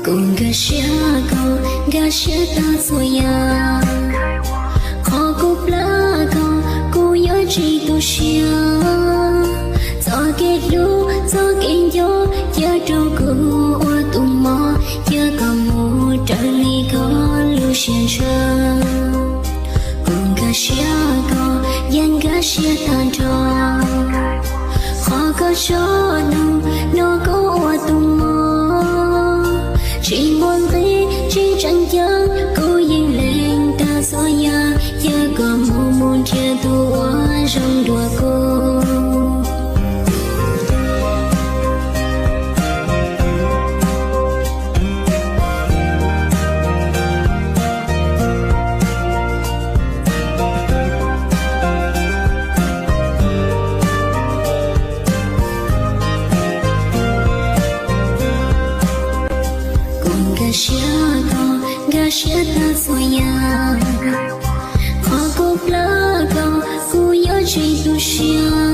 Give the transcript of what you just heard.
Kuv nkag siab koj, nkag siab tag txhua yam. Qhov kuv plab koj, kuv yuav tsis tu siab. Txoj kev hlub, txoj kev nco, cia rau kuv ua tus mob, cia koj mus raws li koj lub siab ntshaw. Kuv nkag siab koj, yeej nkag siab tag nrho. Qhov koj tso nug, no koj ua tus mob. Tsis muaj nqis, tsis tseem ceeb, kuv yeej lees tag txhua yam, cia koj mus mus nrhiav tus uas zoo dua kuv. Kuv nkag siab koj, nkag siab tag txhua yam. Qhov kuv plab koj, kuv yuav tsis tu siab.